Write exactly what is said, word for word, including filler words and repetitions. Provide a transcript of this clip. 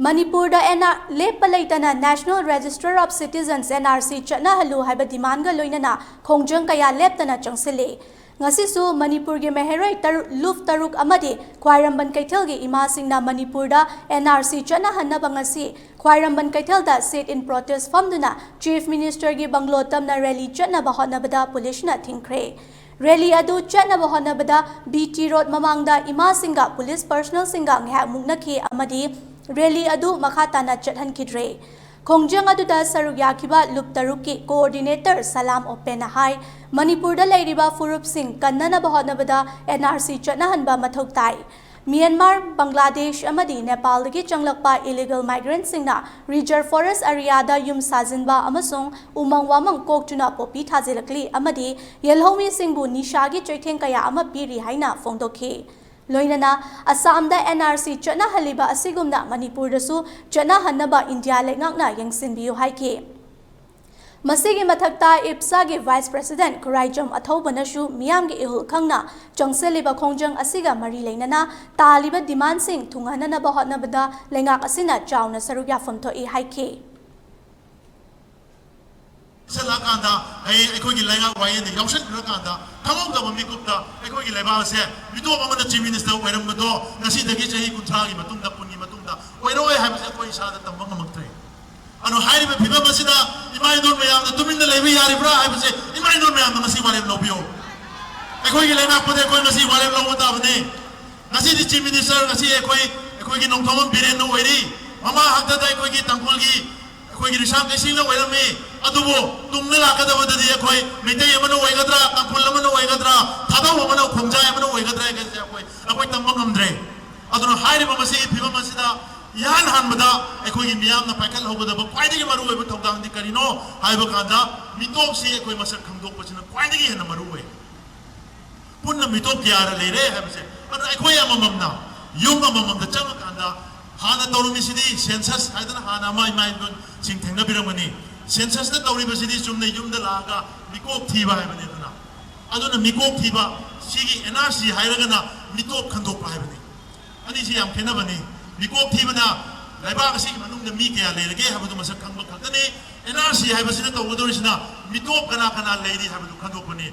ꯃꯅꯤꯄꯨꯔꯗ and R ꯂꯦꯞꯄ ꯂꯩꯇꯅ National Register of Citizens, N R C, ꯆꯠꯅꯍꯜꯂꯨ ꯍꯥꯏꯕ ꯗꯤꯃꯥꯟꯒ ꯂꯣꯏꯅꯅ ꯈꯣꯡꯖꯪ ꯀꯌꯥ ꯂꯦꯞꯇꯅ ꯆꯪꯁꯤꯜꯂꯤ꯫ ꯉꯁꯤꯁꯨ ꯃꯅꯤꯄꯨꯔꯒꯤ ꯃꯍꯩꯔꯣꯏ ꯇꯔꯨꯛ, ꯂꯨꯞ ꯇꯔꯨꯛ ꯑꯃꯗꯤ ꯈ꯭ꯋꯥꯏꯔꯝꯕꯟ ꯀꯩꯊꯦꯜꯒꯤ ꯏꯃꯥꯁꯤꯡꯅ ꯃꯅꯤꯄꯨꯔꯗ N R C ꯆꯠꯅꯍꯟꯅꯕ ꯉꯁꯤ ꯈ꯭ꯋꯥꯏꯔꯝꯕꯟ ꯀꯩꯊꯦꯜꯗ sit-in protest ꯐꯝꯗꯨꯅ Chief Ministerꯒꯤ ꯕꯪꯒ꯭ꯂꯣ ꯇꯝꯅ rally ꯆꯠꯅꯕ ꯍꯣꯠꯅꯕꯗ ꯄꯨꯂꯤꯁꯅ ꯊꯤꯡꯈ꯭ꯔꯦ꯫ Rally ꯑꯗꯨ ꯆꯠꯅꯕ ꯍꯣꯠꯅꯕꯗ B T Road ꯃꯃꯥꯡꯗ ꯏꯃꯥꯁꯤꯡꯒ ꯄꯨꯂꯤꯁ personnelꯁꯤꯡꯒ ꯉꯥꯏꯍꯥꯛ ꯃꯨꯛꯅꯈꯤ ꯑꯃꯗꯤ rally ꯑꯗꯨ ꯃꯈꯥ ꯇꯥꯅ ꯆꯠꯍꯟꯈꯤꯗ꯭ꯔꯦ꯫ ꯈꯣꯡꯖꯪ ꯑꯗꯨꯗ ꯁꯔꯨꯛ ꯌꯥꯈꯤꯕ ꯂꯨꯞ ꯇꯔꯨꯛꯀꯤ coordinator ꯁꯂꯥꯝ ꯑꯣꯄꯦꯟꯅ ꯍꯥꯏ, ꯃꯅꯤꯄꯨꯔꯗ ꯂꯩꯔꯤꯕ ꯐꯨꯔꯨꯞꯁꯤꯡ ꯀꯟꯅꯅꯕ ꯍꯣꯠꯅꯕꯗ N R C ꯆꯠꯅꯍꯟꯕ ꯃꯊꯧ ꯇꯥꯏ꯫ ꯃ꯭ꯌꯥꯟꯃꯥꯔ, ꯕꯪꯒ꯭ꯂꯥꯗꯦꯁ ꯑꯃꯗꯤ ꯅꯦꯄꯥꯜꯗꯒꯤ ꯆꯪꯂꯛꯄ illegal migrantꯁꯤꯡꯅ reserve forest areaꯗ ꯌꯨꯝ ꯁꯥꯖꯤꯟꯕ ꯑꯃꯁꯨꯡ ꯎꯃꯪ ꯋꯥꯃꯪ ꯀꯣꯛꯇꯨꯅ ꯄꯣꯄꯤ ꯊꯥꯖꯤꯜꯂꯛꯂꯤ ꯑꯃꯗꯤ ꯌꯦꯜꯍꯧꯃꯤꯁꯤꯡꯕꯨ ꯅꯤꯁꯥꯒꯤ ꯆꯩꯊꯦꯡ ꯀꯌꯥ ꯑꯃ ꯄꯤꯔꯤ ꯍꯥꯏꯅ ꯐꯣꯡꯗꯣꯛꯈꯤ꯫ ꯂꯣꯏꯅꯅ ꯑꯁꯥꯝꯗ N R C ꯆꯠꯅꯍꯜꯂꯤꯕ ꯑꯁꯤꯒꯨꯝꯅ ꯃꯅꯤꯄꯨꯔꯗꯁꯨ ꯆꯠꯅꯍꯟꯅꯕ ꯏꯟꯗꯤꯌꯥ ꯂꯩꯉꯥꯛꯅ ꯌꯦꯡꯁꯤꯟꯕꯤꯌꯨ ꯍꯥꯏꯈꯤ꯫ ꯃꯁꯤꯒꯤ ꯃꯊꯛꯇ ꯏꯞꯁꯥꯒꯤ Vice President ꯈꯨꯔꯥꯏꯖꯝ ꯑꯊꯧꯕꯅꯁꯨ ꯃꯤꯌꯥꯝꯒꯤ ꯏꯍꯨꯜ ꯈꯪꯅ ꯆꯪꯁꯤꯜꯂꯤꯕ ꯈꯣꯡꯖꯪ ꯑꯁꯤꯒ ꯃꯔꯤ ꯂꯩꯅꯅ ꯇꯥꯜꯂꯤꯕ demandꯁꯤꯡ ꯊꯨꯡꯍꯟꯅꯅꯕ ꯍꯣꯠꯅꯕꯗ ꯂꯩꯉꯥꯛ ꯑꯁꯤꯅ ꯆꯥꯎꯅ ꯁꯔꯨꯛ ꯌꯥꯐꯝ ꯊꯣꯛꯏ ꯍꯥꯏꯈꯤ꯫ ꯆꯠꯂꯛꯑꯀꯥꯟꯗ ꯍꯌꯦꯡ ꯑꯩꯈꯣꯏꯒꯤ ꯂꯩꯉꯥꯛ ꯋꯥꯌꯦꯜꯗ ꯌꯥꯎꯁꯟꯈ꯭ꯔꯀꯥꯟꯗ ꯈꯪꯍꯧꯗꯕ ꯃꯤꯀꯨꯞꯇ ꯑꯩꯈꯣꯏꯒꯤ ꯂꯩꯕꯥꯛ ꯑꯁꯦ ꯃꯤꯇꯣꯞ ꯑꯃꯅ Chief Minister ꯑꯣꯏꯔꯝꯕꯗꯣ ꯉꯁꯤꯗꯒꯤ ꯆꯍꯤ ꯀꯨꯟꯊ꯭ꯔꯥꯒꯤ ꯃꯇꯨꯡꯗ, ꯀꯨꯟꯒꯤ ꯃꯇꯨꯡꯗ ꯑꯣꯏꯔꯛꯑꯣꯏ ꯍꯥꯏꯕꯁꯦ ꯑꯩꯈꯣꯏ ꯏꯁꯥꯗ ꯇꯝꯕ ꯉꯝꯃꯛꯇ꯭ꯔꯦ꯫ ꯑꯗꯣ ꯍꯥꯏꯔꯤꯕ ꯐꯤꯕꯝ ꯑꯁꯤꯗ ꯏꯃꯥ ꯏꯟꯗꯣꯟ ꯃꯌꯥꯝꯅ ꯇꯨꯃꯤꯟꯅ ꯂꯩꯕ ꯌꯥꯔꯤꯕ꯭ꯔꯥ ꯍꯥꯏꯕꯁꯦ ꯏꯃꯥ ꯏꯟꯗꯣꯟ ꯃꯌꯥꯝꯅ ꯉꯁꯤ ꯋꯥꯔꯦꯞ ꯂꯧꯕꯤꯌꯨ꯫ ꯑꯩꯈꯣꯏꯒꯤ ꯂꯩꯉꯥꯛꯄꯗ ꯑꯩꯈꯣꯏ ꯉꯁꯤ ꯋꯥꯔꯦꯞ ꯂꯧꯕ ꯇꯥꯕꯅꯤ꯫ ꯉꯁꯤꯗꯤ Chief Minister ꯉꯁꯤ ꯑꯩꯈꯣꯏ, ꯑꯩꯈꯣꯏꯒꯤ ꯅꯣꯡꯊꯣꯝꯕꯝ ꯕꯤꯔꯦꯟꯅ ꯑꯣꯏꯔꯤ꯫ ꯃꯃꯥ ꯍꯥꯛꯇꯛꯇ ꯑꯩꯈꯣꯏꯒꯤ ꯇꯥꯡꯈꯨꯜꯒꯤ, ꯑꯩꯈꯣꯏꯒꯤ ꯔꯤꯁꯥꯡ ꯀꯩꯁꯤꯡꯅ ꯑꯣꯏꯔꯝꯃꯤ꯫ ꯑꯗꯨꯕꯨ ꯇꯨꯡꯗ ꯂꯥꯛꯀꯗꯕꯗꯗꯤ ꯑꯩꯈꯣꯏ ꯃꯩꯇꯩ ꯑꯃꯅ ꯑꯣꯏꯒꯗ꯭ꯔꯥ, ꯇꯥꯡꯈꯨꯜ ꯑꯃꯅ ꯑꯣꯏꯒꯗ꯭ꯔꯥ, ꯊꯥꯗꯧ ꯑꯃꯅ, ꯈꯣꯡꯖꯥꯏ ꯑꯃꯅ ꯑꯣꯏꯒꯗ꯭ꯔꯥ ꯍꯥꯏꯕꯁꯦ ꯑꯩꯈꯣꯏ, ꯑꯩꯈꯣꯏ ꯇꯝꯕ ꯉꯝꯗ꯭ꯔꯦ꯫ ꯑꯗꯨꯅ ꯍꯥꯏꯔꯤꯕ ꯃꯁꯤꯒꯤ ꯐꯤꯕꯝ ꯑꯁꯤꯗ ꯏꯍꯥꯟ ꯍꯥꯟꯕꯗ ꯑꯩꯈꯣꯏꯒꯤ ꯃꯤꯌꯥꯝꯅ ꯄꯥꯏꯈꯠꯍꯧꯒꯗꯕ ꯈ꯭ꯋꯥꯏꯗꯒꯤ ꯃꯔꯨꯑꯣꯏꯕ ꯊꯧꯗꯥꯡꯗꯤ ꯀꯔꯤꯅꯣ ꯍꯥꯏꯕ ꯀꯥꯟꯗ ꯃꯤꯇꯣꯞꯁꯤ ꯑꯩꯈꯣꯏ ꯃꯁꯛ ꯈꯪꯗꯣꯛꯄꯁꯤꯅ ꯈ꯭ꯋꯥꯏꯗꯒꯤ ꯍꯦꯟꯅ ꯃꯔꯨ ꯑꯣꯏ꯫ ꯄꯨꯟꯅ ꯃꯤꯇꯣꯞ ꯀꯌꯥꯗ ꯂꯩꯔꯦ ꯍꯥꯏꯕꯁꯦ꯫ ꯑꯗꯨꯅ ꯑꯩꯈꯣꯏ ꯑꯃꯃꯝꯅ ꯌꯨꯝ ꯑꯃꯃꯝꯗ ꯆꯪꯉꯀꯥꯟꯗ ꯍꯥꯟꯅ ꯇꯧꯔꯝꯃꯤꯁꯤꯗꯤ census ꯍꯥꯏꯗꯅ ꯍꯥꯟꯅ ꯑꯃ ꯏꯃꯥ ꯏꯟꯗꯣꯟꯁꯤꯡ ꯊꯦꯡꯅꯕꯤꯔꯝꯒꯅꯤ꯫ Censusꯇ ꯇꯧꯔꯤꯕꯁꯤꯗꯤ ꯆꯨꯝꯅ ꯌꯨꯝꯗ ꯂꯥꯛꯑꯒ ꯃꯤꯀꯣꯛ ꯊꯤꯕ ꯍꯥꯏꯕꯅꯤ꯫ ꯑꯗꯨꯅ, ꯑꯗꯨꯅ ꯃꯤꯀꯣꯛ ꯊꯤꯕ, ꯁꯤꯒꯤ N R C ꯍꯥꯏꯔꯒꯅ ꯃꯤꯇꯣꯞ ꯈꯟꯗꯣꯛꯄ ꯍꯥꯏꯕꯅꯤ꯫ ꯑꯅꯤꯁꯤ ꯌꯥꯝ ꯈꯦꯠꯅꯕꯅꯤ꯫ ꯃꯤꯀꯣꯛ ꯊꯤꯕꯅ ꯂꯩꯕꯥꯛ ꯑꯁꯤꯒꯤ ꯃꯅꯨꯡꯗ ꯃꯤ ꯀꯌꯥ ꯂꯩꯔꯒꯦ ꯍꯥꯏꯕꯗꯨ ꯃꯁꯛ ꯈꯪꯕ ꯈꯛꯇꯅꯤ꯫ ꯑꯦꯟ ꯑꯥꯔ ꯁꯤ ꯍꯥꯏꯕꯁꯤꯅ ꯇꯧꯒꯗꯧꯔꯤꯁꯤꯅ ꯃꯤꯇꯣꯞ ꯀꯅꯥ ꯀꯅꯥ ꯂꯩꯔꯤ ꯍꯥꯏꯕꯗꯨ ꯈꯪꯗꯣꯛꯄꯅꯤ꯫